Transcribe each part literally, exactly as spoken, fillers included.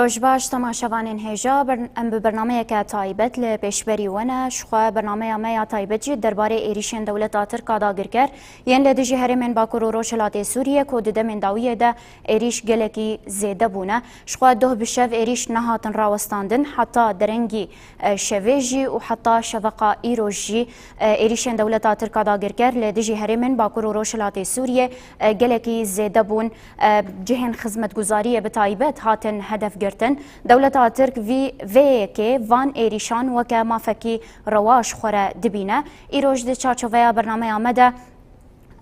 Roj baş temaşevanên hêja, ber-, em bi bernameyeke taybet li pêşberî we ne. Ji xwe bernameya me ya taybet jî derbarê êrîşên dewleta Tirk a dagirker yên li dijî herêmên Bakur û Rojhilatê Sûriyê ku di demên dawiyê de êrîş gelekî zêde bûne. Ji xwe doh bi şev êrîş nehatin rawestandin, heta derengî, e, şevê jî û heta şeveqa îro jî, e, êrîşên dewleta Tirk a dagirker li dijî herêmên Bakur û Rojhilatê Sûriyê, e, gelekî zêde bûn. E, cihên xizmetguzariyê bi taybet hatin hedef girtin. Dewleta Tirk vî, vê yekê van êrîşan weke mafekî rewa ji xwe re dibîne. Îroj di çarçoveya bernameya me de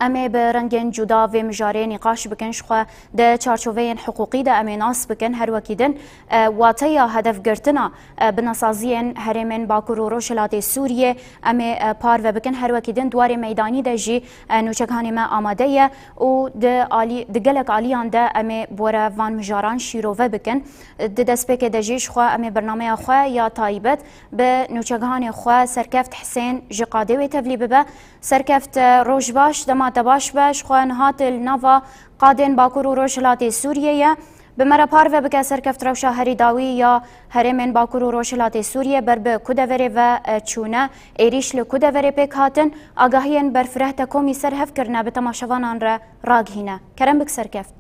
em ê bi rengên cuda vê mijarê nîqaş bikin. Ji xwe di çarçoveyên hiqûqî de em ê nas bikin. Her wekî din, e, wateya hedefgirtina, e, binasaziyên herêmên Bakur û Rojhilatê Sûriyê em ê, e, parve bikin. Her wekî din di warê meydanî de jî, e, nûçegihanê me amade ye û di alî, di gelek aliyan de em ê bi we re van mijaran şîrove bikin. Di destpêkê de jî ji xwe em ê bernameya xwe ya taybet bi nûçegihanê xwe Serkeft Hisên ji qadê wê tevlî bibe. Serkeft, roj baş, dema te baş be, ji xwe niha tu li nava qadên Bakur û Rojhilatê Sûriyê ye. Bi me re parve bike Serkeft, rewşa herî dawî ya herêmên Bakur û Rojhilatê Sûriyê ber bi ku deverê ve, e, çûne, êrîş li ku deverê pêk hatin, agahiyên berfireh te komî ser hev kirine bi temaşevanan re ragihîne. Kerem bik Serkeft.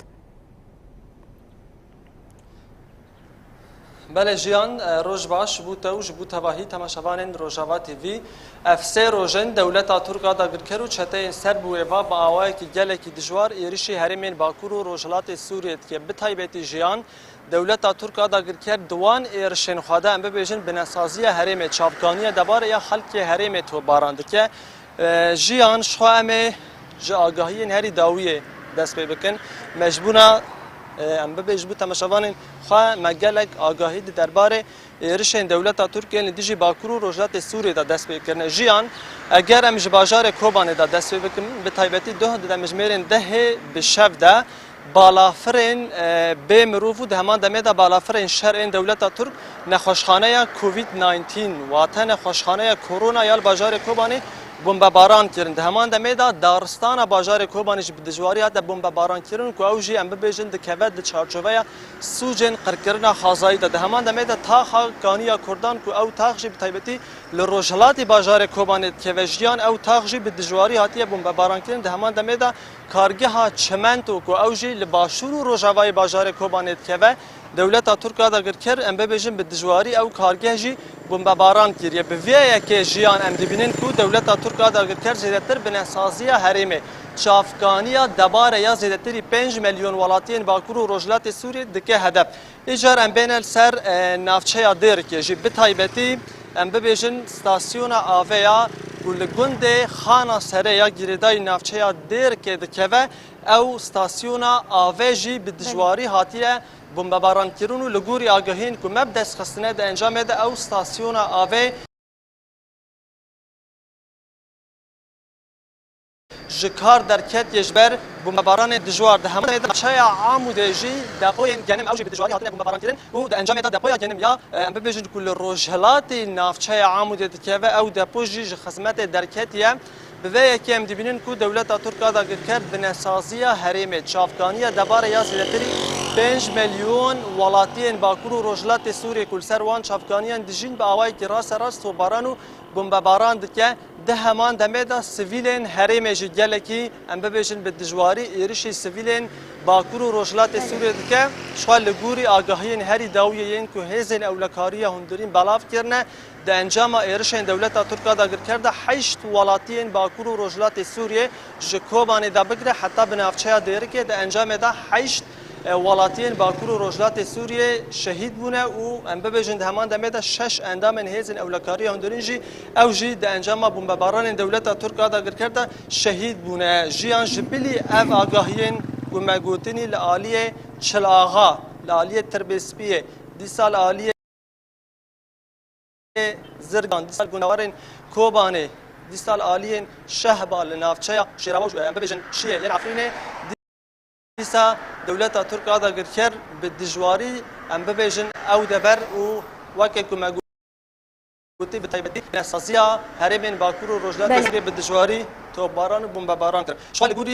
Belê Jiyan, e, roj baş ji bo te û ji bo tevahî temaşevanên Rojava T V. Ev sê roj in dewleta Tirk a dagirker û çeteyên ser bi wê ve bi awayekî gelekî dijwar êrişî herêmên Bakur û Rojhilatê Sûriyê dike. Bi taybetî Jiyan, dewleta Tirk a dagirker di wan êrişên xwe de, em bibêjin, binesaziya herêmê, çavkaniya debarê ya xelkê herêmê topbaran dike. E, Jiyan, ji xwe em ê ji agahiyên herî dawiyê dest pê bikin. Me ji bona, e, em bibêjin, ji bo temaşevanên xwe, me gelek agahî di derbarê êrişên dewleta Tirk yên li dijî Bakur û Rojhilatê Sûriyê de dest pê kirine. Jiyan, eger em ji bajarê Kobanê de dest pê bikin, bi taybetî doh di demjimêrên dehê bi şev de balafirên, e, bê mirov û di heman demê de balafirên şer ên dewleta Tirk nexweşxaneya Covid nineteen, wate nexweşxaneya Korona ya li bajarê Kobanê bombebaran kirin. Di heman demê de daristana bajarê Kobanê jî bi dijwarî hate bombebaran kirin ku ew jî, em bibêjin, dikeve di çarçoveya sûcên qirkirina xwezayî de. Di heman demê de taxa Kaniya Kurdan ku ew tax jî bi taybetî li rojhilatê bajarê Kobanê dikeve, Jiyan, ew tax jî bi dijwarî hatiye bombebaran kirin. Di heman demê de kargeha çimento ku ew jî li başûr û rojavayê bajarê Kobanê dikeve, dewleta Tirk a dagirker, em bibêjin, bi dijwarî ew kargeh jî bombebaran kiriye. Bi vê yekê Jiyan, em dibînin ku dewleta Tirk a dagirker zêdetir binesaziya herêmê, çavkaniya debare ya zêdetirî pênc milyon welatiyên Bakur û Rojhilatê Sûriyê dike hedef. Îcar em bêne li ser, e, navçeya Dêrikê jî. Bi taybetî, em bibêjin, stasyona avê ya ku li gundê Xana Serê ya girêdayî navçeya Dêrikê dikeve, ew stasyona avê jî bi dijwarî hatiye bombebarankirin û li gorî agahiyên ku me bi dest xistine, di encamê de ew stasyona avê ji kar derketiye ji ber bombebaranê dijwar. Di heman demê de navçeya Amûdê jî depoyên genim ew jî bi dijwarî hatine bombebarankirin û di encamê de depoya genim ya, e, em bibêjin ku li rojhilatê navçeya Amûdê dikeve, ew depo jî ji xizmetê derketiye. Bi vê yekê em dibînin ku dewleta Tirk a dagirker binesaziya herêmê, çavkaniya debare ya zêdetirî pênc milyon welatiyên Bakur û Rojhilatê Sûriyê ku li ser wan çavkaniyan dijîn, bi awayekî rasterast topbaran û bombebaran dike. Di heman demê de sivîlên herêmê jî gelekî, em bibêjin, bi dijwarî êrişî sivîlên Bakur û Rojhilatê Sûriyê dike. Ji xwe li gorî agahiyên herî dawiyê yên ku hêzên ewlekariya hundirîn belav kirine, di encama êrişên dewleta Tirk a dagirker de heşt welatiyên Bakur û Rojhilatê Sûriyê, ji Kobanê de bigire heta bi navçeya Dêrikê, di encamê de heşt, e, welatiyên Bakur û Rojhilatê Sûriyê şehîd bûne û, em bibêjin, di heman demê de şeş endamên hêzên ewlekariya hundirîn jî, ew jî di encama bombebaranên dewleta Tirk a dagirker de şehîd bûne. Jiyan, ji bilî ev agahiyên ku me gotinî li aliyê Çil Axa, li aliyê Tirbêspiyê, dîsa li aliyê Zirgan, dîsa li gundewarên Kobanê, dîsa li aliyên Şehba li navçeya Şêrawaj, em bibêjin Şiyê yên Efrînê, dîsa dewleta Tirk a dagirker bi dijwarî, em bibêjin, ew dever û weke ku me gotî, bi taybetî binesaziya herêmên Bakur û Rojhilatê Sûriyê bi dijwarî topbaran û bombebaran kir. Ji xwe li gorî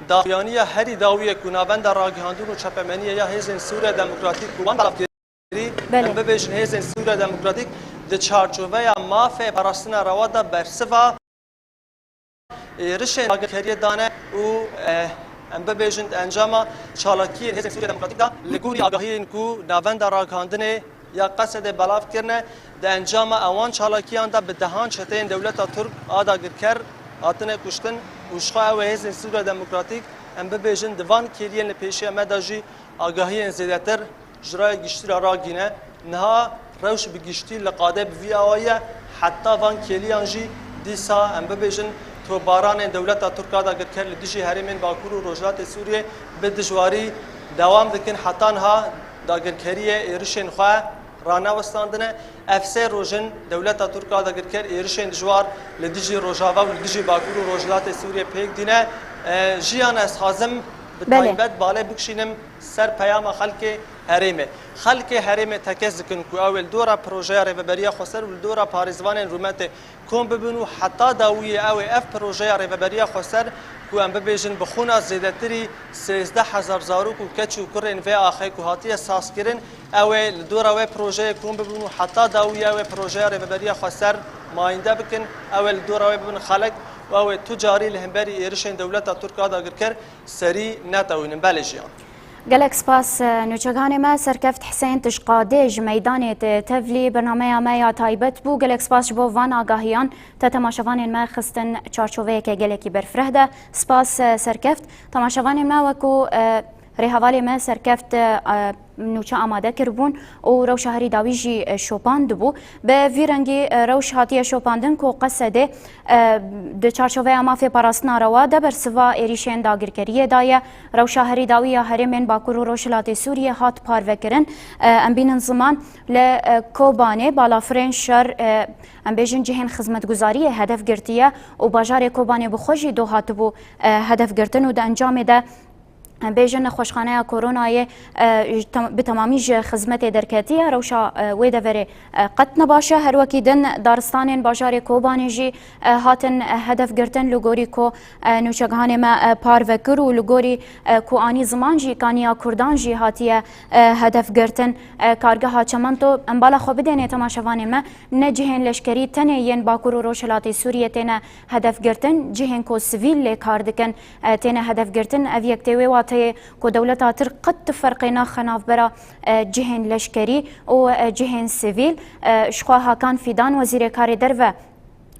daxuyaniya herî dawiyê ku Navenda Ragihandin û Çapemeniyê ya Hêzên Sûriya Demokratîk ku wan belav kir, Belê. Em bibêjin hêzên Sûriya Demokratîk di çarçoveya mafê parastina rewa de bersiva êrişên dagirkeriyê dane û, eh, em bibêjin di encama çalakiyên hêzên Sûriya Demokratîk de li gorî agahiyên ku Navenda Ragihandinê ya Qesedê belav kirine, di encama ewan çalakiyan de bi dehan çeteyên dewleta Tirk a dagirker hatine kuştin û jixwe ew ê hêzên Sûriya Demokratîk, em bibêjin, di van kêliyên li pêşiya me de jî agahiyên zêdetir ji raya giştî re ragîne. Niha rewş bi giştî li qadê bi vî awayî ye. Heta van kêliyan jî dîsa, em bibêjin, topbaranên dewleta Tirk a dagirker li dijî herêmên Bakur û Rojhilatê Sûriyê bi dijwarî dewam dikin. Heta niha dagirkeriyê êrişên xwe ranewestandine. Ev sê roj in dewleta Tirk a dagirker êrişên dijwar li dijî Rojava û li dijî Bakur û Rojhilatê Sûriyê pêk dîne. E, Jiyan, ez hazim bi Belê. taybet balê bikişînim ser peyama xelkê herêmê. Xelkê herêmê tekez dikin ku ew ê li dora projeya Rêveberiya Xweser û li dora parêzvanên rûmetê kom bibin û heta dawiyê ew ê ev projeya Rêveberiya Xweser ku em bibêjin bi xûna zêdetirî sêzdeh hezar zarok û keç û kurên vê axê ku hatiye sazkirin, ew ê li dora wê projeyê kom bibin û heta dawiyê ew ê projeya Rêveberiya Xweser mayînde bikin, ew ê li dora wê bibin xelek û ew ê tu carî li hemberî êrişên dewleta Tirk a dagirker serî netewînin. Belê Jiyan. Gelek spas, e, nûçeganê me, Serkeft Husên Tişqadê ji meydanê te tevlî bernameya me ya taybet bû. Gelek spas ji bo van agahiyan te temaşevanên me xistin çarçoveyeke gelekî berfireh de. Spas, e, Serkeft. Temaşevanên me, wekû, e, rêhevalê me Serkeft, e, nûçe amade kiribûn û rewşa herî dawî jî, e, şopandibû. Bi vî rengî, e, rewş hatiye şopandin ku Qesedê, e, di çarçoveya mafê parastina rewa de bersiva êrîşên dagirkeriyê daye. Rewşa herî dawî ya herêmên Bakur û Rojhilatê Sûriyê hat parvekirin. E, em bînin ziman li, e, Kobanê balafirên şer, e, em bêjin cihên xizmetguzariyê hedef girtiye û bajarê Kobanê bi xwe jî do hatibû, e, hedef girtin û di encamê de bêjin nexweşxaneya koronayê, e, tam-, bi temamî ji xizmetê derketiye, rewşa, e, wê deverê, e, qet ne baş e. Her wekî din daristanên bajarê Kobanê jî, e, hatin, e, hedef girtin, li gorî ku, e, nûçegihanê me, e, parve kir û li gorî, e, ku anî ziman jî, kaniya Kurdan jî hatiye, e, hedef girtin. E, kargeha Çemento, em bala xwe bidênê temaşevanê me, ne cihên leşkerî tenê yên Bakur û Rojhilatê Sûriyê têne hedef girtin, cihên ku sivîl lê kar dikin, e, têne hedef girtin. Ev yek tê wê wateyê ku dewleta Tirk qet tu ferqê naxe navbera, e, cihên leşkerî û, e, cihên sivîl. E, jixwe Hakan Fîdan, wezîrê karê derve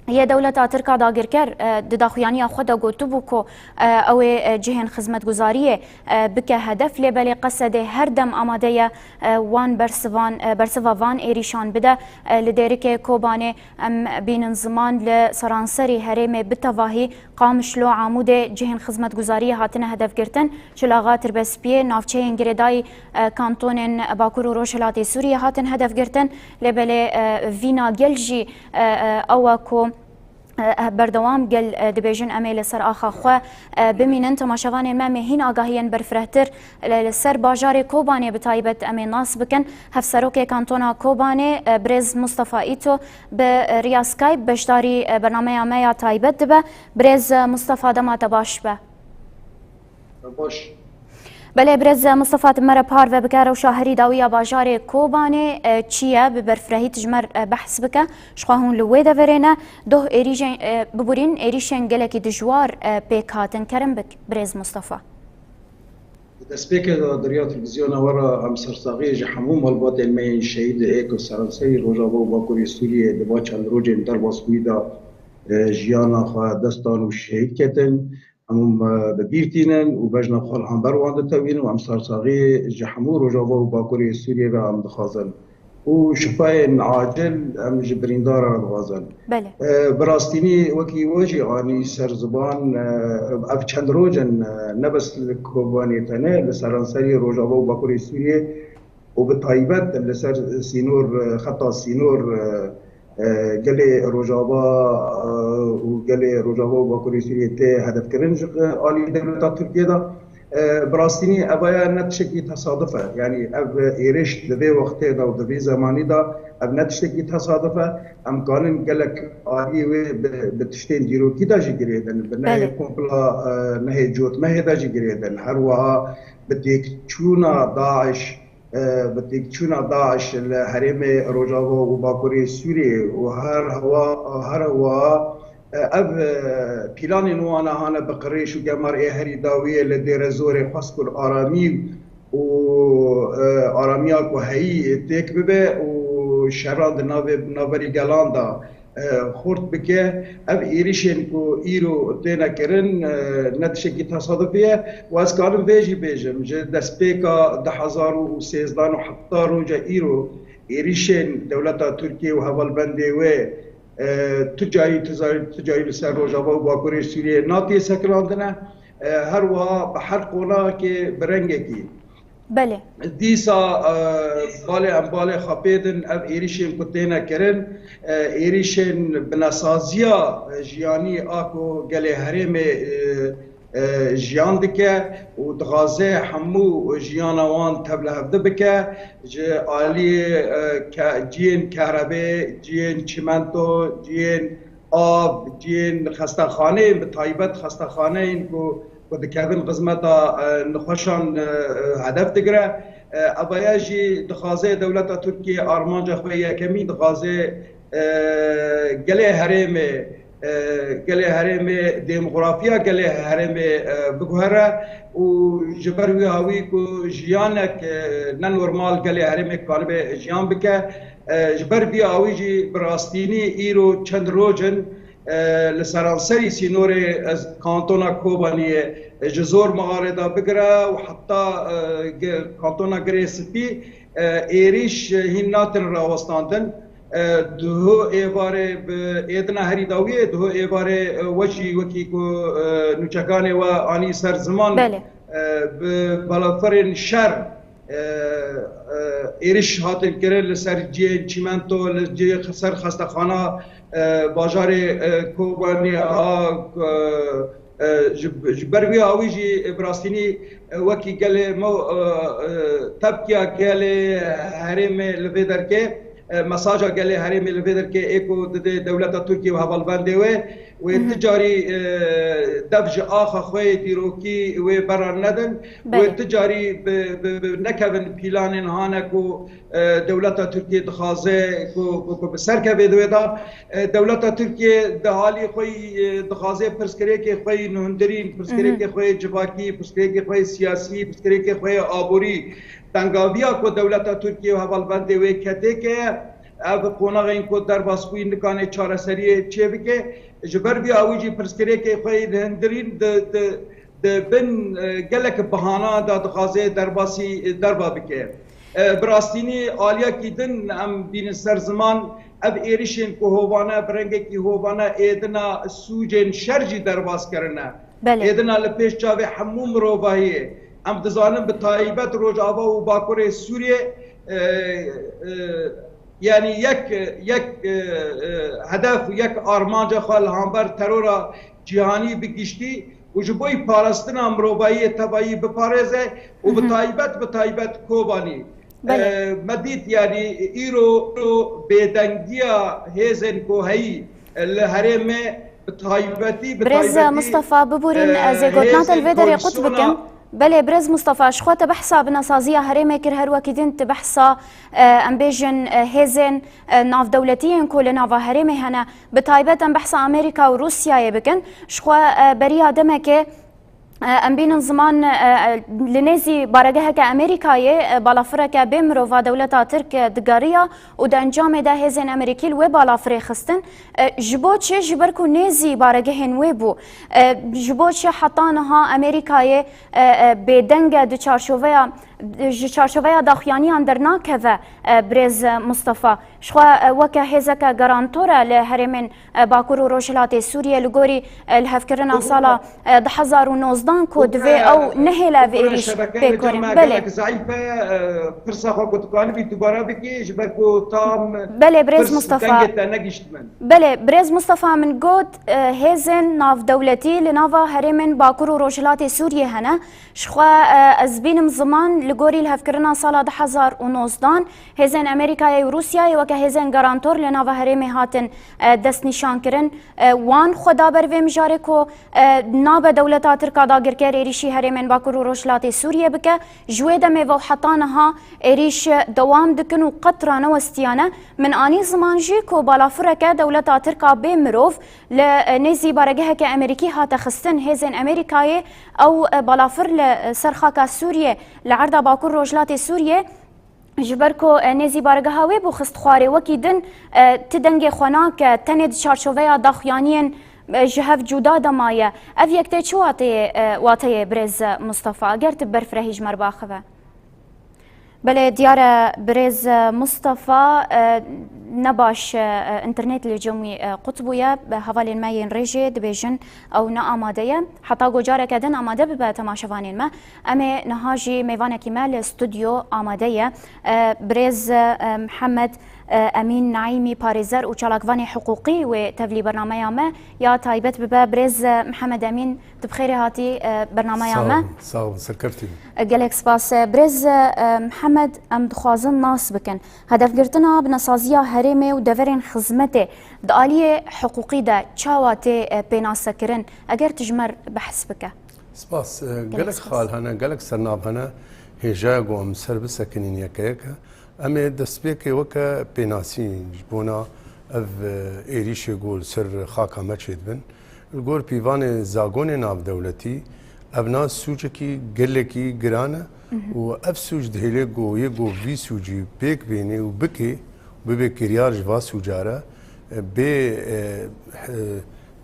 yê dewleta Tirk a dagirker, e, di daxuyaniya xwe de gotibû ku, e, ew ê, e, cihên xizmetguzariyê, e, bike hedef, lê belê Qesedê her dem amade ye, e, wan bersivan, e, bersiva van êrîşan bide. E, li Dêrikê Kobanê em bînin ziman li seranserî herêmê bi tevahî Qamişlo, Amûdê cihên xizmetguzariyê hatine hedefgirtin. Çilaxa Tirbespiyê, navçeyên girêdayî, e, kantonên Bakur û Rojhilatê Sûriyê hatin hedefgirtin. Lê belê, e, vîna gel jî, e, e, ew e ku, e, berdewam gel, e, dibêjin, em ê li ser axa xwe, e, bimînin. Temaşevanên me, em ê hîn agahiyên berfirehtir li, li ser bajarê Kobanê bi taybet em ê nas bikin. Hevserokê Kantona Kobanê, e, birêz Mustafa Îto bi riya Skype beşdarî, e, bernameya me ya taybet dibe. Birêz, e, Mustafa, dema te baş be. Baş. Belê, birêz Mustafa, tu me re parve bike, rewşa herî dawî ya bajarê Kobanê, e, çi ye? Bi berfirehî tu ji me re, e, behs bike. Jixwe hûn li wê deverê ne. Doh êrîjên, e, biborîn, êrîşên gelekî dijwar, e, pêk hatin. Kerem bik, birêz Mustafa. Di destpêkê de di riya televîzyona we re em sersaxiyê ji hemû malbatên me yên şehîd ê ku seranserî Rojava û Bakurê Sûriyê di va çend rojên derbasbûyî de, e, jiyana xwe destan û şehîd ketin. Em, e, bi bîr tînin û bejna xwe li hember wan ditewînin û em sersaxiyê ji hemû Rojava û Bakurê Sûriyê ve em dixwazin. Û şifayên acil em ji birîndaran re dixwazin. Belê. E, bi rastînî wekî we jî anî ser ziman, e, ev çend roj in, e, ne bes li Kobanê tene, li seranserî Rojava û Bakurê Sûriyê û bi taybet li ser sînor, e, xeta sînor, e, e, gelê Rojava, e, û gelê Rojava û Bakurê Sûriyê tê hedefkirin ji alî dewleta Tirkiyê de. E, bi rastînî evaya ne tiştekî tesaduf e. Yanî ev êrîş di vê wextê de û di vê zemanî de ev ne tiştekî tesaduf e. Em kanin gelek aliyê wê bi, bi tiştên dîrokî de jî girêdin, bi nehê Belê. kompla, e, nehê cotmehê de jî girêdin. Her wiha bi têkçûna DAIŞ e, bi têkçûna DAIŞ li herêmê Rojava û Bakurê Sûriyê û her hewa, her hewa, e, ev, e, pîlanên wan hane bi qirêj û gemar ê herî dawiyê li Dêrezorê xwest ku aramî û, e, aramiya ku heyî têk bibe û şeran di navê, navberî gelan de, e, xurt bike. Ev êrişên ku îro têne kirin, e, ne tiştekî tesadufî ye û ez karim vê jî bêjim, ji destpêka du hezar û sêzdeh û heta roja îro êrişên dewleta Tirkiye û hevalbendê wê, e, tu carî, tu carî, tu carî li ser Rojava û Bakurê Sûriyê natiye sekilandine, e, her wiha bi her qonaxekê bi rengekî. Belê. Dîsa, e, balê em balê xwe pê din, ev êrişên ku têne kirin, e, êrişên binesaziya, e, jiyanî a ku gelê herêmê, e, e, jiyan dike û dixwaze hemû jiyana wan tevlihevdi bike, ji aliyê, e, ke-, cihên kerebê, cihên çimento, cihên av, cihên xestexaneyên, bi taybet xestexaneyên ku, ku dikevin xizmeta, e, nexweşan, e, e, hedef digire. E, evaya jî dixwaze dewleta Tirkiye armanca xwe yekemîn dixwaze, e, gelê herêmê, e, gelê herêmê, demografiya gelê herêmê, e, biguhere û ji ber wî hawî ku jiyanek, e, ne normal gelê herêmê karibe jiyan bike, e, ji ber vî hawî jî bi rastînî îro çend roj in, e, li seranserî sînorê ez kantona Kobaniyê, e, ji zor mixarê de bigire û heta, e, ge-, kantona Girê Spî, e, êrîş, e, hîn natin rawestandin. E, duho êvarê bi êdina herî dawiyê, duho êvarê, e, we jî wekî ku, e, nûçekanê we anî ser ziman, Belê. e, bi balafirên şer, e, e, êrîş hatin kirin li ser cihên çîmento, li cihê ser xestexana, e, bajarê, e, Kobanê a, e, e, ji, ji ber wî hawî jî, e, bi rastînî, e, wekî gelê me, e, e, tepkiya gelê herêmê li vê derkê, e, mesaja gelê herêmê li vê derkê ê ku didê dewleta Tirkiye û hevalbendê wê, wê Hı hı. ti carî, e, dev ji axa xwe yê dîrokî wê beran nedin, Belê. wê ti carî bi, bi, bi nekevin pîlanên hane ku, e, dewleta Tirkiye dixwaze ku, ku, ku bi ser kevê di wê de, e, dewleta Tirkiye di halî xwe yî, e, dixwaze pirsgirêkê xwe yî nuhundirîn, pirsgirêkê Mhm. xwe yê civakî, pirsgirêkê xwe yê siyasî, pirsgirêkê xwe yê aborî, tengaviya ku dewleta Tirkiye û hevalbendê wê ketêke ye, ev qonaxên ku derbas bûyî nikanê çareseriyê çêbike. Ji ber vî awî jî pirsgirêkê xwe yê nuhundirîn di, di, di bin, e, gelek bihana de dixwaze derbasî, e, derva bike. E, bi rastînî aliyekî din em bînin ser ziman, ev êrişên ku hovane, bi rengekî hovane êdina sûcên şer jî derbas kirine. Belê. Êdina li pêş çavê hemû mirovahiyê. Em dizanin bi taybet Rojava û Bakurê Sûriyê, e, e, yanî yek, yek, e, e, hedef, yek armanca xwe li hember terora cîhanî bi giştî û ji bo parastina mirovahiyê tevayî biparêze û bi Hı hı. taybet, bi taybet Kobanî. Belê. E, me dît, yanî îro, îro bêdengiya hêzên ku heyî, e, li herêmê bi taybetî, bi Birêz taybetî, Mustafa, biborîn, e, ez ê gotina te li hêzên vê derê qut koalîsyona bikim. Belê, birêz Mustafa, ji xwe te behsa binesaziya herêmê kir, her wekî din tu behsa, e, em bêjin, e, hêzên, e, navdewletî yên ku li nava herêmê hene, bi taybet em behsa Amerîka û Rûsyayê bikin. Ji xwe, e, beriya demekê, e, em bînin ziman, e, e, li nêzî baregeheke Amerîkayê, e, balafireke bê mirova dewleta Tirk, e, digeriya û di encamê de hêzên Amerîkî li wê balafirê xistin. E, ji bo çi? Ji ber ku nêzî baregehên wê bû. E, ji bo çi heta niha Amerîkayê, e, e, bêdeng e di çarçoveya, ji çarçoveya daxuyaniyan dernakeve, e, birêz Mustafa? Ji xwe, e, weke hêzeke garantor e li herêmên, e, Bakur û Rojhilatê Sûriyê li gorî, e, lihevkirina sala, e, du hezar û nozdan ku divê ew nehêle vê êrîş pêk were. Belê. Gelek zeîf e, e, pirsa xwe ku dikanibî dubare bikî, ji ber ku tam Belê, birêz pirs Mustafa. dengê te negihişt min. Belê, birêz Mustafa, min got, e, hêzên navdewletî li nava herêmên Bakur û Rojhilatê Sûriyê hene. Ji xwe, e, ez bînim ziman Li gorî lihevkirina sala du hezar û nozdan, hêzên Amerîkayê û Rûsyayê weke hêzên garantor li nava herêmê hatin, e, destnîşankirin. E, wan xwe da ber vê mijarê ku, e, nabe dewleta Tirk a dagirker êrîşî herêmên Bakur û Rojhilatê Sûriyê bike. Ji wê demê ve û heta niha êrîş dewam dikin û qet ranewestiyane. Min anî ziman jî ku balafireke dewleta Tirk a bê mirov li, e, nêzî baregeheke Amerîkî hate xistin. Hêzên Amerîkayê ew, e, balafir li, e, ser xaka Sûriyê li erda Bakur Rojhilatê Sûriyê, ji ber ku, e, nêzî baregeha wê bû xist xwarê. Wekî din, e, ti dengê xwe nake, tenê di çarçoveya daxuyaniyên, e, ji hev cuda de maye. Ev yek tê çi wateyê, e, wateyê birêz Mustafa? Eger tu berfirehî ji me re biaxive. Belê, diyar e, birêz Mustafa, e, ne baş, e, internet li cem wî, e, qut bûye. Hevalên me yên rê jê dibêjin ew ne amade ye. Heta ku careke din amade bibe temaşevanên me, em ê niha jî mêvanekî me li stûdyo amade ye. E, birêz, e, Mihemed, e, Emîn Naîmî, parêzer û çalakvanê hiqûqî wê tevlî bernameya me ya taybet bibe. Birêz, e, Mihemed Emîn, tu bi xêrê hatî, e, bernameya Sağ me. Olun, sağ olun, serkevtî bin. E, gelek spas. E, birêz, e, Mihemed, em dixwazin nas bikin. Hedefgirtina binesaziya herêmê û deverên xizmetê di aliyê hiqûqî de çawa tê, e, pênasekirin? Eger tu ji me re behs bike. Spas. E, gelek spas. Gelek xal hene, gelek sernav hene. Hêjaya ku em ser bisekinîn yeke yeke. Em ê destpêkê weke pênasî ji bona ev, e, êrîşê ku li ser xaka me çêdibin. Li gor pîvanê zagonê navdewletî, ev na sûcekî gelekî giran e Mhm. û ev sûc dihêle ku yê ku vî sûcî pêk bînê û bikê, bibe kiryar ji va sûca re, e, bê, e, e,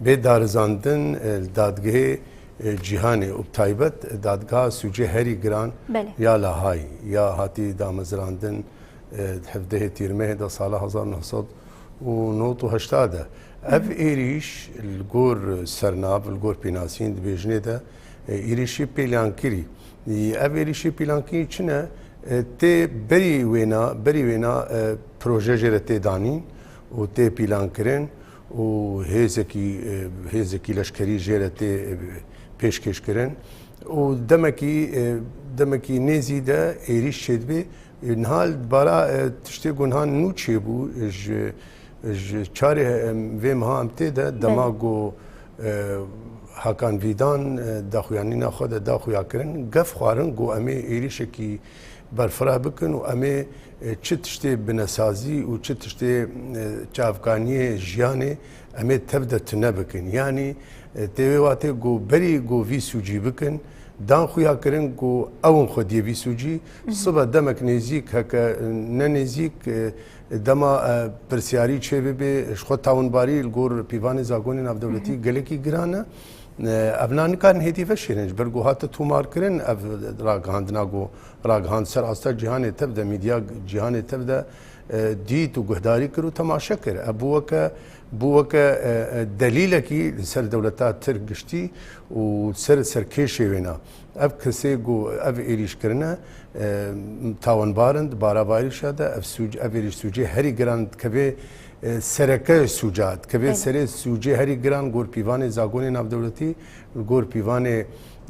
bê darizandin, e, li dadgehê, e, cîhanê û bi taybet dadgeha sûcê herî giran Belê. ya Lahayî ya hatî damezrandin, e, di hevdehê Tîrmehê de sala hezar neh sed û nod û heşta de. Ev êrîş li gor sernav, li gor pênasîn dibêjinê de, e, êrîşî pîlankirî. Ev êrîşî pîlankirî çi ne? E, tê berî wêna, berî wêna, e, proje jê re tê danîn û tê pîlankirin û hêzekî, e, hêzekî leşkerî jê re tê, e, pêşkêşkirin û demekî, e, demekî nêzî de êrîş çêdibê. E, niha li bara, e, tiştê ku niha nû çêbû, e, ji, ji çarê, e, vê meha em tê de, dema Belê. ku, e, Hakan Vîdan, e, daxuyanîna xwe de da xuyakirin, gef xwarin ku em ê êrîşekî berfireh bikin û em ê, e, çi tiştê binesazî û çi tiştê, e, çavkaniyê jiyanê em ê tev de tune bikin. Yanî, e, tê wê watê ku berî ku vî sûcî bikin, dan xuya kirin ku ew in xwediyê vî sûcî, Mhm. sibe demek nêzîk heke, e, ne nêzîk, e, dema, e, pirsyarî çêbibê, ji xwe tawinbarî li gor pîvanê zagonê navdewletî Mhm. gelekî giran e. E, ev na nikarin hêdî veşêrin, ji ber ku hate tomarkirin ev ragihandina ku ragihand ser asta cîhanê tev de, medya cîhanê tev de, e, dît û guhdarî kir û temaşe kir. Ev bû weke, bû weke, e, e, delîlekî li ser dewleta Tirk giştî û ser serkêşê wêna. Ev kesê ku ev êrîş kirine, e, tawanbar in, di bara va êrîşa de ev sûc-, ev êrîş sûcê herî giran dikeve, e, sereke sûca, dikeve Belê. serê sûcê herî giran gor pîvanê zagonê navdewletî, li gor pîvanê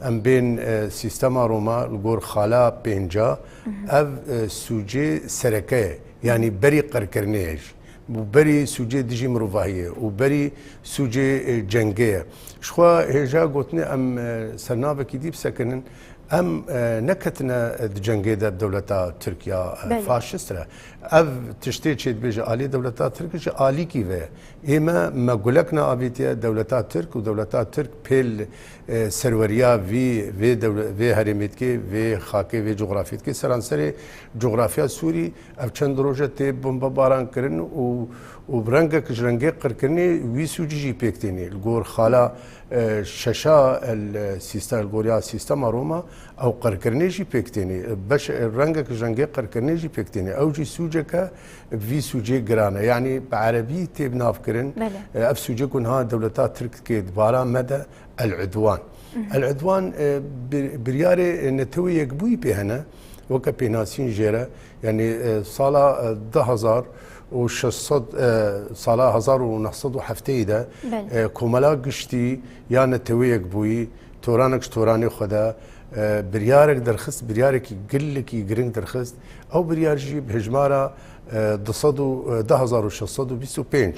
em bên, e, sîstema Roma, li gor xala pênca, Mhm. ev, e, sûcê sereke ye. Yanî berî qirkirinê ye jî. Û berî sûcê dijî mirovahiyê û berî sûcê, e, cengê ye. Ji xwe hêja gotinê em, e, ser navekî dî bisekinin, em, e, neketine, e, di cengê de bi dewleta Tirk ya, e, Belê. faşist re. Ev tiştê çêdibê ji alî dewleta Tirk ji alîkî ve ye. Ê me, me gulek neavêtiye dewleta Tirk û dewleta Tirk pêl, e, serweriya vî, vê dewle-, vê herêmê dike, vê xakê, vê cografyê dike. Seranserê cografya Sûrî ev çend roje tê bombebaran kirin û, û bi rengek ji rengê qirkirinê wî sûcî jî pêk tênê. Li gor xala, e, şeşa el sîste-, li goriya sîstema Roma ew qirkirinê jî pêk tênê. Beş, e, rengek ji rengê qirkirinê jî pêk tênê. Ew jî sûceke bi vî sûcê giran e. Yanî bi erebî tê bi nav kirin. Belê. E, ev sûcê ku niha dewleta Tirk dike di bara me de, El-Udwan. Mhm. El-Udwan, e, bir-, biryarê, e, Netewê Yekbûyî pê hene, weke pênasîn jê re, yanî, e, sala, e, du hezar û şeş sed, e, sala hezar û neh sed û heftê de, Belê. e, Komela Giştî ya Netewê Yekbûyî, toranek ji toranê xwe de, e, biryarek derxist, biryarekî gelekî giring derxist. Ew biryar jî bi hejmara, e, du sed û, e, du hezar û şeş sed û bîst û pênc.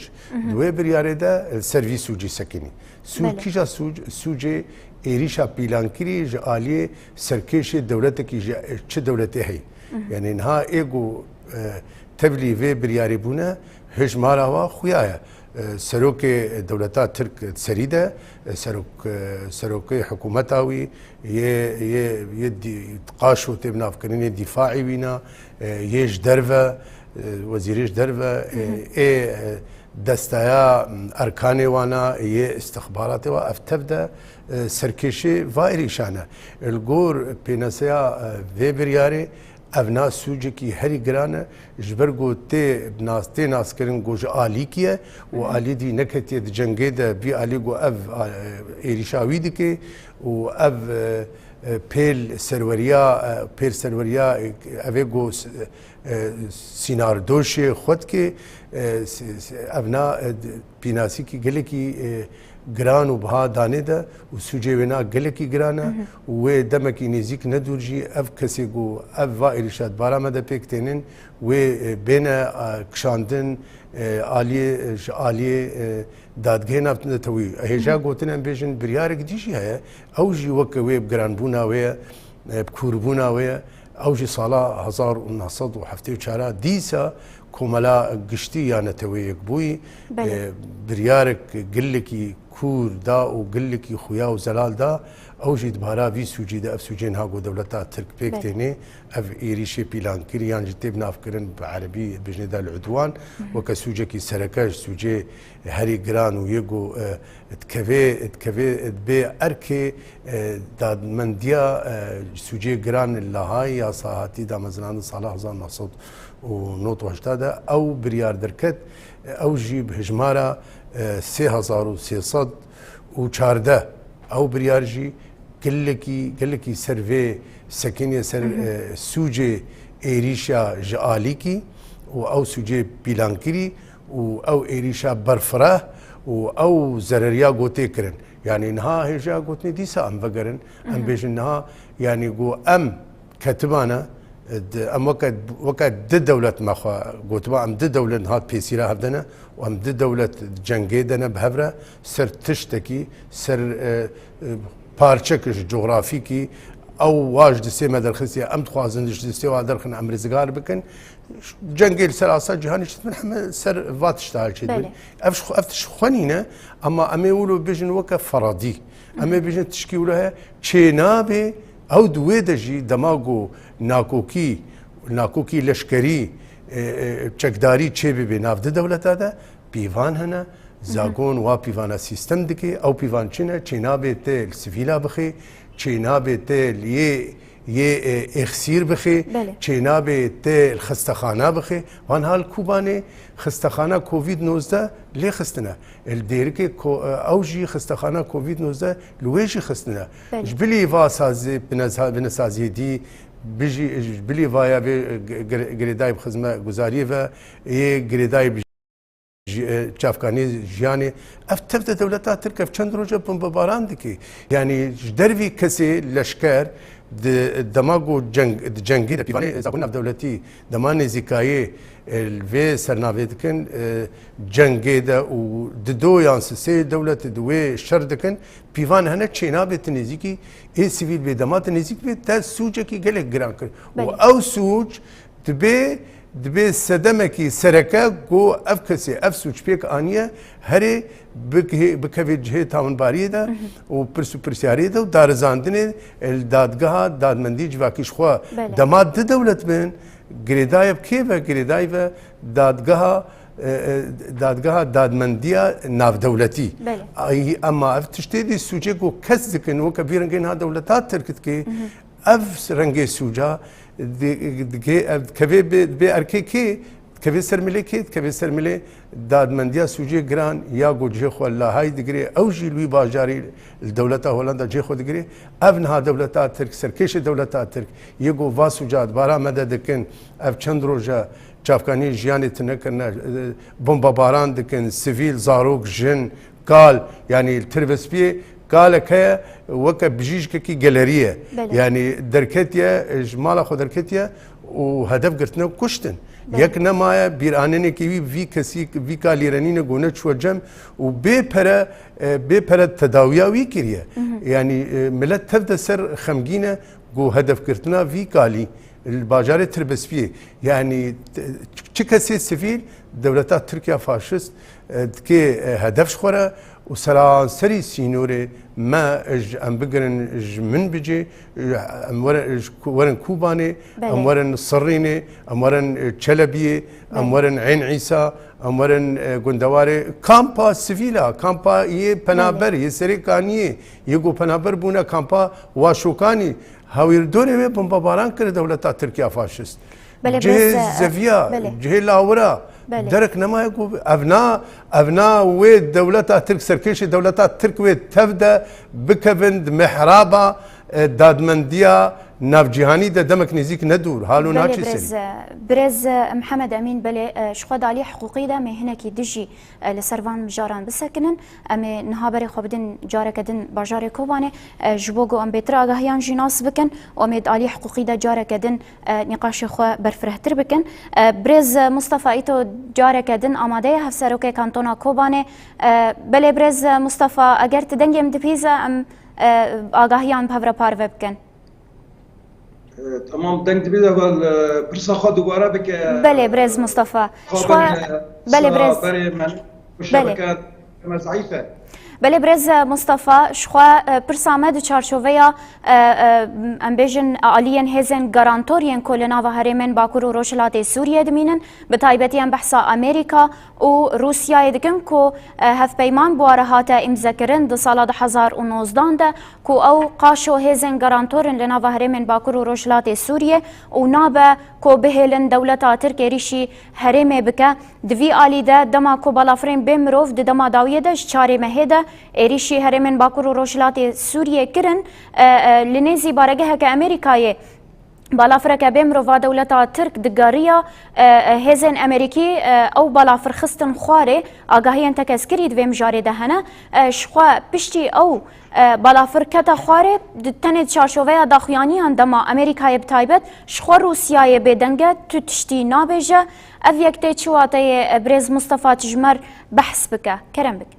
Di wê biryarê de li ser vî sûcî sekinî. Sûc Belê. Kîja sûc, sûcê êrîşa pîlankirî ji aliyê serkêşê dewletekî ji, e, çi dewletê heyî. Yanî niha ê ku, e, tevlî vê biryarê bûne, hejmara wa xuya ye. E, serokê dewleta Tirk di serî de, e, serok, e, serokê hikûmeta wî yê, yê, yê dî-, qaşo tê binavkirinê dîfaî wîna, e, yê ji derve, e, wezîrê ji derve, e, ê, e, destaya, m, erkanê wana, yê istixbaratê wa, ev tev de, e, serkêşê va êrîşan e. Li gor pênaseya, e, vê biryarê, Ev na sûcekî herî giran e, ji ber ku tê nas-, tê naskirin ku ji alîkî ye û alî dî neketiye di cengê de, vî alî ku ev, a, êrîşa wî dike û ev, e, e, pêl serweriya, e, pêl serweriya, e, ev ê ku s-, e, sînardoşê xwe dike, e, s-, s-, ev na, e, d-, pînasîkî gelekî, e, giran û biha danê de û sûcê wê na gelekî giran e û wê demekî nêzîk ne dûr jî ev kesê ku ev va êrîşa di bara me de pêk tênin, wê, e, bêne, e, kişandin, e, aliyê, ji aliyê, e, dadgehê navnetewî. Hêja gotin em bêjin biryarek dî jî heye, ew jî weke wê bi giranbûna wê ye, e, bi kûrbûna wê ye. Ew jî sala hezar û neh sed û heftê û çar a dîsa Komela Giştî ya Neteweyê Yekbûyî, Belê. e, biryarek gilekî kûr da û gilekî xuya û zelal da. Ew jî di bara vî sûcî de, ev sûcê niha ku dewleta Tirk pêk Belê. tênê, ev êrîşê pîlankirî yan jî tê binavkirin bi erebî bijnê de el-udwan, weke sûcekî sereke ji sûcê herî giran û yê ku, e, dikevê, dikevê, dibê erkê, e, dadmendiya, e, sûcê giran li Lahayê ya sa hatî damezinandin sala hezar neh sed û nod û heştê de ew biryar derket, e, ew jî bi hejmara, e, sê hezar û sê sed û çardeh. Ew biryar jî gelekî, gelekî ser vê sekiniye ser, e, sûcê êrîşa ji alîkî û ew sûcê pîlankirî û ew êrîşa berfireh û ew zereriya ku tê kirin. Yanî niha hêja gotinê dîsa em vegerin, em bêjin niha, yanî ku em ketibane, di, em weke, weke di dewlet me xwe gotiba, em di dewlet niha pêsîra hev de ne û em di dewlet cengê de ne bi hev re ser tiştekî, ser, e, e, parçek ji cografîkî, ew wa ji destê me derxistiye, em dixwazin ji destê wa derxin, em rizgar bikin. Cengê li ser asa cîhanê çêdibin, heme ser va tişta çêdibin. Belê. Ev ji xwe, ev tişt xwe nîne, ama em ê wilo bêjin weke feradî. Em ê bêjin tişkî wilo heye, çênabe, ew di wê de jî dema ku nakokî, nakokî leşkerî, e, e, çekdarî çêbibe nav di dewleta de, pîvan hene, zagon wa pîvana sîstem dike, ew pîvan çi ne, çênabe te li sivîla bixe, çênabe te li yê, yê, e, êxsîr bixe, Belê. çênabe te li xistexana bixe. Van hal Kubanê xistexana Covid nozdeh lê xistine. Li Dêrikê ko-, e, ew jî xistexana Covid nozdeh li wê jî xistine. Belê. Ji bilî va sazê, bineza-, binesaziyê dî, bijî, ji bilî vaya vê, e, gir-, girêdayî bi xizmetguzariyê ve, yê girêdayî bi jî, e, çavkanî jiyanê, ev tev de dewleta Tirk ev çend roj e bombebaran dike. Yanî ji dervî kesê leşker di dema ku ceng, di cengê de pîvanê zabûn navdewletî, dema nêzîkayê, e, li vê sernavê dikin, e, cengê de û di do yan sisê dewletê di wê şer dikin, pîvan hene çênabe ti nêzîkî ê sivîl bê, dema ti nêzîk bê, te sûcekî gelek giran kir. Û Belê. ew sûc Dibê, dibê sedemekî sereke ku ev kesê ev sûc pêk aniye, herê bikê-, bikeve cihê tawanbariyê de û pirs û pirsyariyê de û darizandinê li dadgeha dadmendî civakî ji xwe. Belê. Dema di dewlet bin, girêdayî bi kê ve? Girêdayî ve dadgeha, e, e, dadgeha dadmendiya navdewletî. Belê. Ay, ema ev tiştê dî sûcê ku kes dikin, weke vî rengê niha dewleta Tirk dike, Ev rengê sûca di-, dikê, ev dikevê bi, bi erkê kê, dikevê ser milê kê, dikevê ser milê dadmendiya sûcê giran ya ku cihê xwe li Lahayê digirê, ew jî li wî bajarî li dewleta Holanda cihê xwe digirê. Ev niha dewleta Tirk, serkêşê dewleta Tirk, yê ku va sûca di bara me de dikin, ev çend roj e çavkaniyê jiyanê tune kirine, e, bombebaran dikin, sivîl, zarok, jin, kal, yanî li Tirvespiyê Kalek heye, weke bijîşkekî gelerî ye. Belê. Yanî derketiye, ji mala xwe derketiye û hedef girtine û kuştin. Belê. Yek nemaye bîranînekî wî, vî kesî, vî kalî re nîne, ku neçûye cem û bê pere, e, bê pere tedawiya wî kiriye. Hı hı. Yanî, e, milet tev de ser xemgîn e ku hedefgirtina vî kalî li bajarê Tirbespiyê, yanî t-, çi kesê sivîl dewleta Tirk ya faşist, e, dikê, e, hedef ji xwe re û seranserî sînorê me, e, ji, em bigirin ji Minbicê, e, em were-, ji ku-, werin Kobanê, Belê. em werin Sirrînê, em werin, e, Çelebiyê, em Belê. werin Ên Îsa, em werin, e, gundewarê kampa sivîl a, kampa yê penaber, Belê. yê Serê Kaniyê, yê ku penaber bûne kampa Waşokanî, Hawîrdorê wê bombebaran kir dewleta Tirk ya faşist. Belê, Cihê belê, zeviya, belê. cihê lawira, Belê. derek nemaye ku ev na, ev na wê dewleta Tirk, serkêşê dewleta Tirk wê tev de bikevin di mihraba, e, dadmendiya navcîhanî de demek nêzîk ne dûr, halo Belê, naçê birêz, serî. e, birêz, e, Mihemed Emîn, belê, e, ji xwe di alî hiqûqî de em ê hinekî dijî e, li ser van mijaran bisekinin. Em ê niha berê xwe bidin careke din bajarê Kobanê, e, ji bo ku em bêtir agahiyan jî nas bikin û em ê di alî hiqûqî de careke din, e, nîqaşê xwe berfirehtir bikin. E, birêz Mustafa Îto careke din amade ye, hevserokê Kantona Kobanê. E, belê birêz Mustafa, eger tu dengê min dipîze, em, e, agahiyan bi hev re parve bikin. E, temam, deng dibî de vel, e, pirsa xwe dubare bike. Belê, birêz Mustafa. Xwe Ji xwe, ben, e, belê, sa birêz. berê me, Belê. şebeke me zeîf e. Belê, birêz, e, Mustafa, ji xwe, e, pirsa me di çarçoveya, e, e, em bêjin, aliyên hêzên garantor yên ku li nava herêmên Bakur û Rojhilatê Sûriyê dimînin, bi taybetî em behsa Amerîka û Rûsyayê dikin ku, e, hevpeyman bi wa re hate îmzekirin di sala du hezar û nozdan de, ku ew qaşo hêzên garantor in li nava herêmên Bakur û Rojhilatê Sûriyê û nabe ku bihêlin dewleta Tirk êrîşî herêmê bike. Di vî alî de dema ku balafirên bê mirov di dema dawiyê de ji çarê mehê de êrîşî herêmên Bakur û Rojhilatê Sûriyê kirin, e, e, li nêzî baregeheke Amerîkayê balafireke bê mirov a dewleta Tirk digeriya, e, e, hêzên Amerîkî, e, ew balafir xistin xwarê. Agahiyên tekez kirî di vê mijarê de hene. E, ji xwe piştî ew, e, balafir kete xwarê, di tenê di çarçoveya daxuyaniyan dema Amerîkayê bi taybet ji xwe Rûsyayê bêdeng e, tu tiştî nabêje. Ev yek tê çi wateyê, e, birêz Mustafa, tu ji me re behs bike. Kerem bike.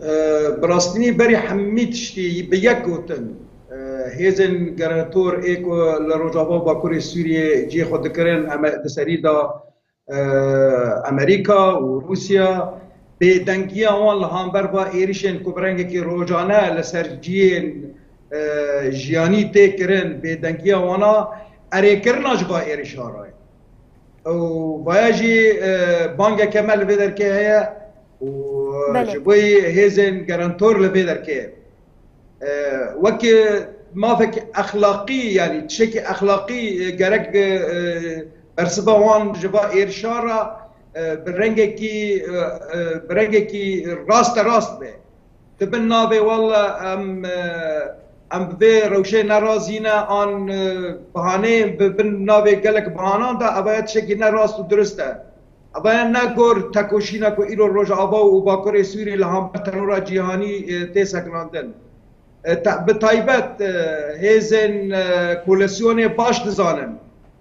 E, bi rastînî berî hemî tiştî bi yek gotin, e, hêzên garantor ê ku li Rojava û Bakurê Sûriyê cihê xwe dikirin, em di serî de, e, Amerîka û Rûsya, bêdengiya wan li hember va êrişên ku bi rengekî rojane li ser cihên, e, jiyanî tê kirin, bêdengiya wana erêkirina ji va êrişa re ye. Û vaya jî, e, bangeke me li vê derkê heye û, e, Belê. ji bo hêzên garantor li vê derkê. E, wekî mafek exlaqî, yanî tiştekî exlaqî, e, gerek, e, e, bersiva wan ji va êrişa re, e, bi rengekî, e, e, bi rengekî raste rast be. Di bin navê walla em, e, em bi vê rewşê nerazî ne, an, e, bihaneyên bi bin navê gelek bihanan de, eva ye tiştekî ne rast û dirist e. Eva ye ne gor tekoşîna ku îro Rojava û Bakurê Sûriyê li hember terora cîhanî, e, tê sekinandin. E, te-, bi taybet, e, hêzên, e, koalîsyonê baş dizanin.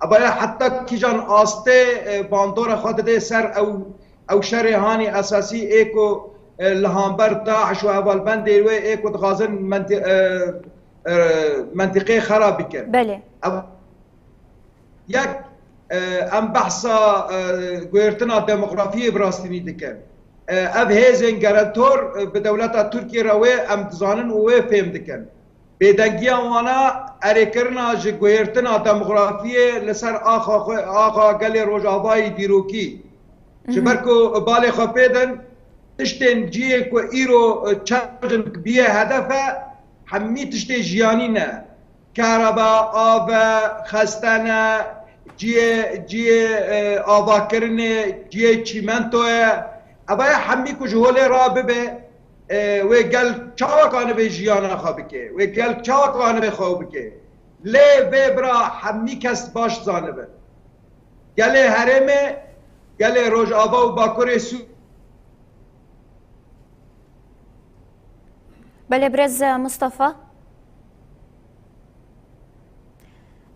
Eva ye heta kîjan astê, e, bandora xwe dide ser ew, ew şerê hanî esasî ê ku, e, li hember DAIŞ û hevalbendê wê ê ku dixwazin menti-, e, e, mentiqê xera bikin. Belê. Ev yek, e, em behsa, e, guhertina demografiyê bi rastînî dikin. E, ev hêzên garantor, e, bi dewleta Tirkiyê re wê em dizanin û wê fêm dikin. Bêdengiya wana erêkirina ji guhertina demografiyê li ser axa xwe, axa gelê Rojavayî dîrokî. Ji ber ku balê xwe pê din, tiştên cihê ku îro çend cin biye hedef e, hemî tiştê jiyanî ne. Karaba, av e, xestene, cihê, cihê, e, avakirinê, cihê çîmento ye. Eva ye hemî ku ji holê rabibe, e, wê gel çawa kanibe jiyana xwe bike? Wê gel çawa kanibe xwe bike? Lê vê bira hemî kes baş zanibin. Gelê herêmê, gelê Rojava û Bakurê Sû-, Belê birêz Mustafa.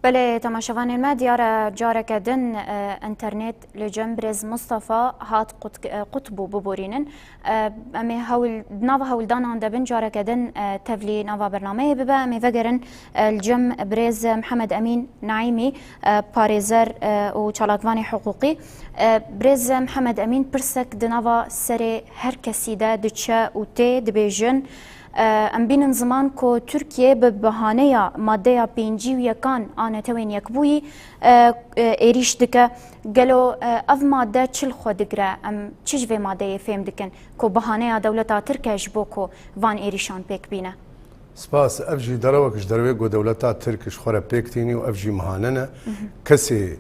Belê temaşevanên me, diyar e careke din, e, înternet li cem birêz Mustafa hat qut, e, qut bû biborînin. E, em ê hewl, di nava hewldanan de bin, careke din, e, tevlî nava bernameyê bibe. Em ê vegerin, e, li cem birêz Mihemed Emîn Naîmî, e, parêzer, e, û çalakvanê hiqûqî. E, birêz Mihemed Emîn, pirsek di nava serê her kesî de diçe û tê, dibêjin, e, em bînin ziman ku Tirkiye bi bahaneya maddeya pêncî û yekan a Netewên Yekbûyî, e, e, êrîş dike. Gelo, e, ev madde çi li xwe digire? Em çi ji vê maddeyê fêm dikin ku bahaneya dewleta Tirk e ji bo ku van êrîşan pêk bîne? Spas. Ev jî derewek ji derewê ku dewleta Tirk ji xwe re pêk tînî û ev jî mihane ne. Mhm. Kesê,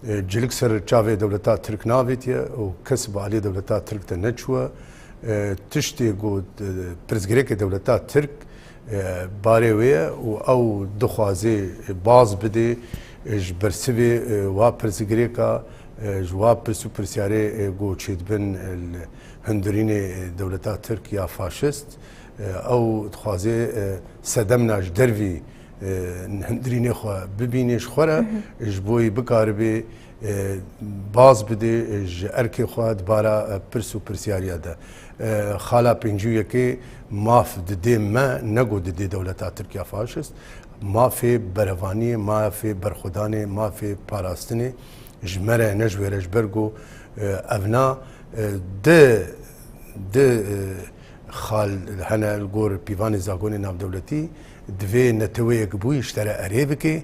e, cilik ser çavê dewleta Tirk navêtiye û kes bi aliyê dewleta Tirk de neçûye. E, tiştê ku, e, pirsgirêkê dewleta Tirk, e, barê wê ye û ew dixwaze baz bidê, e, ji bersivê, e, wa pirsgirêka, e, ji wa pirs û pirsyarê, e, ku çêdibin, e, li hundirînê, e, dewleta Tirk ya faşist. E, ew dixwaze, e, sedemna ji dervî, e, hundirînê xwe bibîne ji xwe re, Mhm. ji bo yî bikaribê, e, baz bidê, e, ji erkê xwe di bara, e, pirs û pirsyariya de. E, xala pêncî û yekê maf didê me, ne ku didê dewleta Tirk ya faşist. Mafê berevaniyê, mafê berxwedanê, mafê parastinê ji me re, ne ji wê re, ji ber ku, e, evna, e, di, di, e, xal hene li gor pîvanê zagonê navdewletî, divê Netewê Yekbûyî ji te re erê bike.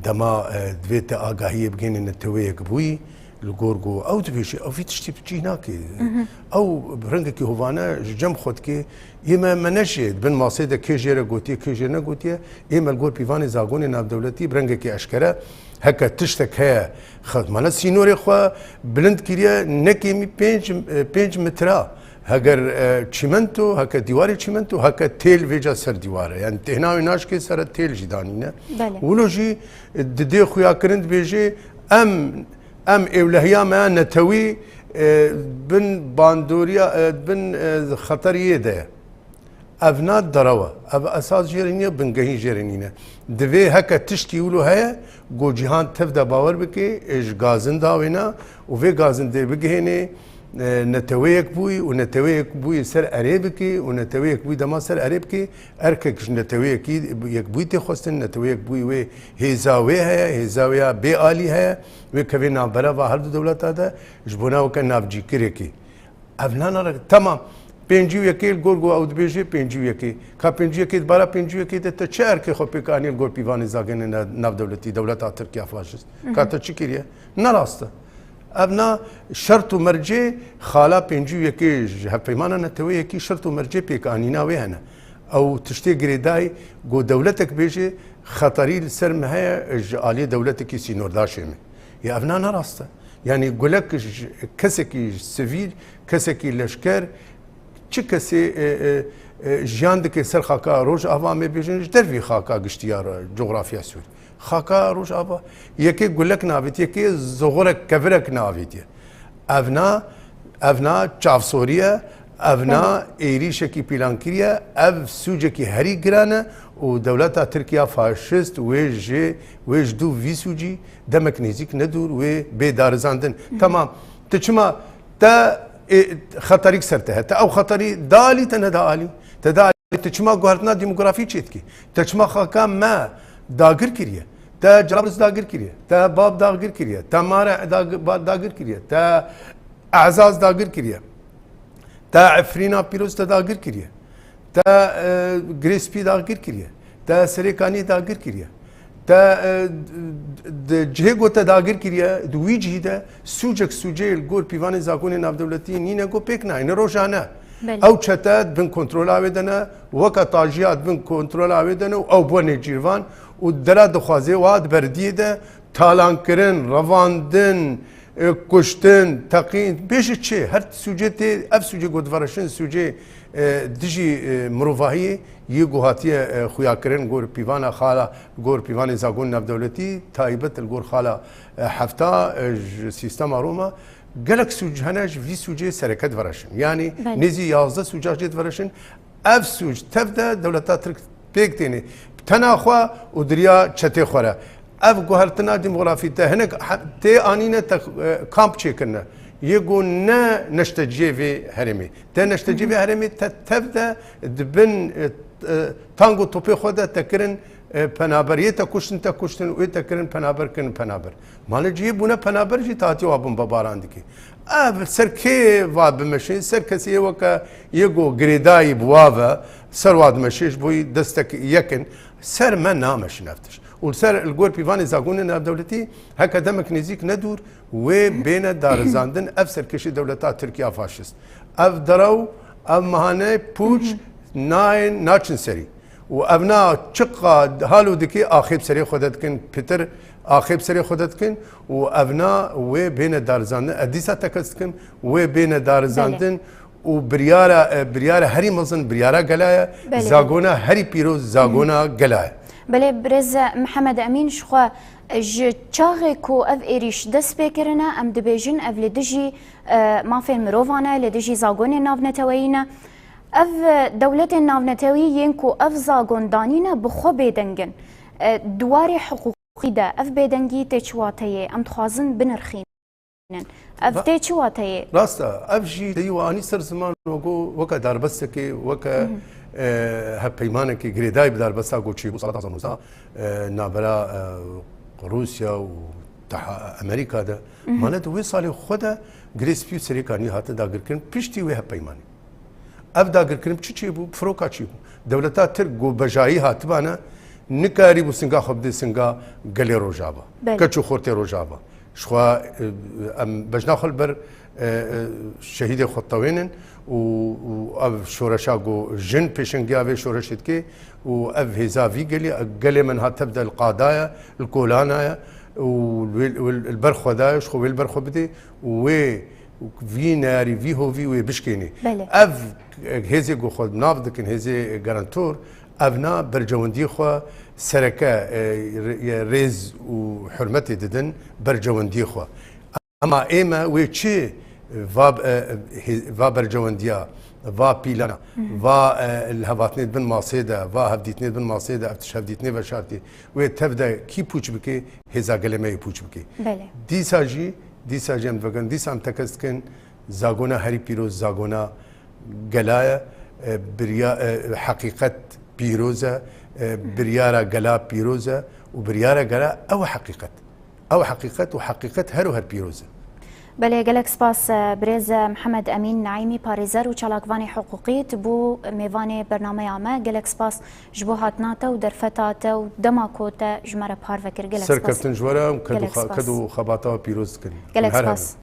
Dema, e, divê te agahiyê bigihîne Netewê Yekbûyî, li gor ku ew dibêje, ew vî tiştî bi cih nake. Mhm. Ew bi rengekî hovane ji cem xwe dike, yê me, me neşê, di bin masê de kê jê re gotiye, kê jê negotiye, ê me li gor pîvanê zagonê navdewletî bi rengekî eşkere, heke tiştek heye, xwe, mane sînorê xwe bilind kiriye, ne kêmî pênc, e, pênc metre. Heger, e, çîmento, heke dîwarê çîmento, heke têl vêca ser dîwar e. Yani têhna wê naşkê sere têl jî danîne. Belê. Wilo jî, e, didê xuyakirin dibêje, em, em êwlehiya me ya netewî, e, bin bandoriya, e, bin, e, xeteriyê de ye. Evna derew e. Ev esas jê re nîne, bingehîn jê re nîne. Divê heke tiştî wilo heye, ku cîhan tev de bawer bike, ê ji gazin dawêna û vê gazindê bigihênê, e, Netewê Yekbûyî û Netewê Yekbûyî ser erê bike û Netewê Yekbûyî dema ser erê bike, erkek ji Netewê Yekî-, Yekbûyî tê xwestin, Netewê Yekbûyî wê hêza wê heye, hêza wê ya bê alî heye, wê kevê navbera va her du dewleta de, ji bona weke navcîkirekî. Ev nana re, temam. Pêncî û yekê li gor ku ew dibêje pêncî û yekê. Ka pêncî û yekê, di bara pêncî û yekê de te çi erkê xwe pêk anî li gor pîvanê zagonê ne-, navdewletî, dewleta Tirk ya faşist? Ka Mhm. te çi kiriye? Ne rast e. Ev na şert û mercê xala pêncî û yekê ji Hevpeymana Netewê Yekî şert û mercê pêk anîna wê hene. Ew tiştê girêdayî ku dewletek bêje xeterî li ser me heye ji aliyê dewletekî sînordaşê me. Ya ev na ne rast e. Yani gulek ji kesekî sivîl, kesekî leşker, çi kesê, e, e, e, jiyan dike ser xaka Rojava, me bêjin ji dervî xaka giştî ya ro-, cografya Sûrî. Xaka Rojava, yekê gulek navêt, yekê zoxurek, kevirek navêtiye. Ev na, ev na çavsorî ye, ev na Belê. êrîşekî pîlankirî ye, ev sûcekî herî giran e û dewleta Tirk ya faşist wê ji, wê ji dû vî sûcî demek nêzîk ne dûr wê bê darizandin. Hı hı. Temam. Te çima te, e, xeterîk ser te heye? Te ew xeterî da alî, te neda alî. Te da alî, te çima guhertina demografî çêdikî? Te çima xaka me dagir kiriye? Te Cerablus dagir kiriye. Te Bab dagir kiriye. Te Mare dag-, ba-, dagir kiriye. Te Ezaz dagir kiriye. Te Efrîna Pîroz te dagir kiriye. Te, e, Girê Spî dagir kiriye. Te Serêkanî dagir kiriye. Te, e, di cihê ku te dagir kiriye, di wî cihî de sûcek sûceyê li gor pîvanê zagonê navdewletî nîne ku pêk nayêne rojane. Belê. Ew çete di bin kontrola wê de ne, weke tajiya di bin kontrola wê de ne û ew bû nêcîrvan û dera dixwaze wa di berdiyê de talankirin, revandin, e, kuştin, teqîn, bêje çi? Her sûcê tê, ev sûcê ku divereşin, sûcê, e, dijî, e, mirovahiyê yê ku hatiye, e, xuyakirin gor pîvana xala, gor pîvanê zagon navdewletî, taybet li gor xala, e, hefta, e, ji sîstema Roma. Gelek sûc hene ji vî sûcê sereke divereşin. Yani Belê. nêzî yazdeh sûca jê divereşin. Ev sûc tev de dewleta Tirk pêk têne. Tena xwe û diriya çetê xwe re. Ev guhertina demografî te hinek he-, tê anîne te, e, kamp çêkirine. Yê ku ne neşteciyê vê herêmê. Te neşteciyê vê herêmê te tev de di bin, e, e, tang û topê xwe de te kirin, e, penaber. Yê te kuştin, te kuştin, wê te kirin penaber, kirin penaber. Malê cihê bûne penaber jî, te hatiye wa bombebaran dikî. Ev ser kê va bimeşin, ser kesê yê weke yê ku girêdayî bi wa ve, ser wa dimeşe ji bo yî destek yekin, ser me nameşin ev tişt. Û li ser li gor pîvanê zagonê navdewletî, heke demek nêzîk ne dûr, wê bêne darizandin ev serkêşî dewleta Tirk ya faşîst. Ev derew, ev mehane pûç nayên, naçin serî. Û evna çiqa halo dikê, axê bi serê xwe de dikin, pitir axê bi serê xwe de dikin û evna wê bêne darizandin. Ez dîsa tekez dikim, wê bêne darizandin û biryara, e, biryara herî mezin, biryara gela ye. Belê. Zagona herî pîroz, zagona gela ye. Belê, birêz Mihemed Emîn, ji xwe, e, ji çaxê ku ev êrîş dest pê kirine, em dibêjin ev li dijî, e, mafên mirovan e, li dijî zagonên navneteweyî ne. Ev, e, dewletên navnetewî yên ku ev zagon danîne bi xwe bêdeng in. E, di warê hiqûqî de ev bêdengî tê çi wateyê? Em dixwazin binirxînin. Ev Va- tê çi wateyê? Rast e, ev jî teyî we anî ser ziman, we got, weke darbestekê, weke, e, hevpeymanekê girêdayî bi darbesta ku çêbû sala du hazar nozde, e, navbera, e, Rûsya û Teha-, Amerîka de. Mane di wê salê xwe de girê spî û serê kanî hatin dagirkirin piştî wê hevpeymanê. Ev dagirkirin çi çêbû? Firoka çêbû. Dewleta Tirk ku bejayî hatibane, nikarîbû singa xwe bidê singa gelê Rojava. Belê. Keç û xortê Rojava. Ji xwe, e, em bejna xwe li ber, e, e, şehîdê xwe tewênin û, û ev şoreşa ku jin pêşengiya vê şoreşê dike û ev hêza vî gelî, gelê me niha tev de li qada ye, li kolana ye û wê, wê li ber xwe daye, ji xwe wê li ber xwe bidê û wê vî neyarî, vî hovî wê bişkênê. Belê. Ev hêzê ku xwe nav dikin, hêzê garantor, evna bercewendiyê xwe sereke, e, rê-, rêz û hurmetê didin bercewendiyê xwe. Ema ê me wê çi va, e, hê-, va bercewendiya, va pîlana, va, e, li hevatnê di bin masê de, va hevdîtinê di bin masê de, ev tişt hevdîtinê veşartî, wê tev de kî pûç bike, hêza gelê me yê pûç bike. Belê. Dîsa jî, dîsa jî em divegerin, dîsa em tekez dikin, zagona herî pîroz, zagona gela ye, e, birya-, e, heqîqet pîroz e, e, biryara gela pîroz e û biryara gela ew e heqîqet. Ew heqîqet û heqîqet her û her pîroz e. Belê, gelek spas, e, birêz, e, Mihemed Emîn Naîmî, parêzer û çalakvanê hiqûqî, tu bû mêvanê bernameya me. Gelek spas ji bo hatina te û derfeta te û dema ku te ji me re parve kir. Gelek spas. Serkeftin ji we re û ked û Gelek xa-, spas. Ked û xebata we pîroz dikin. Gelek Her spas.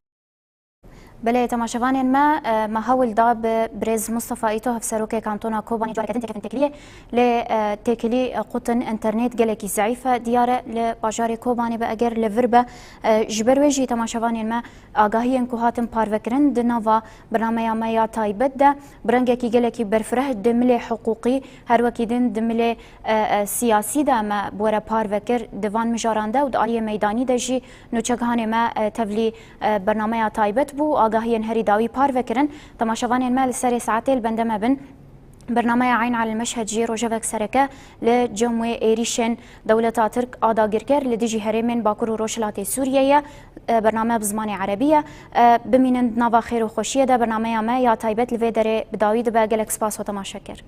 Belê, temaşevanên me, e, me hewl da bi birêz Mustafa Îto, hevserokê kantona Kobanê, careke din têkevin têkiliyê. Lê, e, têkilî, e, qutin, înternet gelekî zeîf e, diyar e li bajarê Kobanê be, eger li vir be. E, ji ber wê jî, temaşevanên me, agahiyên ku hatin parvekirin di nava bernameya me ya taybet de bi rengekî gelekî berfireh di milê hiqûqî, her wekî din di milê, e, e, siyasî de me bi we re parve kir, di van mijaran de û di aliyê meydanî de jî nûçegihanê me, e, tevlî, e, bernameya taybet bû û agahiyên herî dawî parve kirin. Temaşevanên me, li serê saetê li bende me bin. Bernameya Eyn Alî Meşhed jî rojevek sereke li cem wê êrîşên dewleta Tirk a dagirker li dijî herêmên Bakur û Rojhilatê Sûriyê ye. E, bername bi zimanê erebî ye. E, bimînin di nava xêr û xweşiyê de. Bernameya me ya taybet li vê derê bi dawî dibe. Gelek spas we temaşe kir.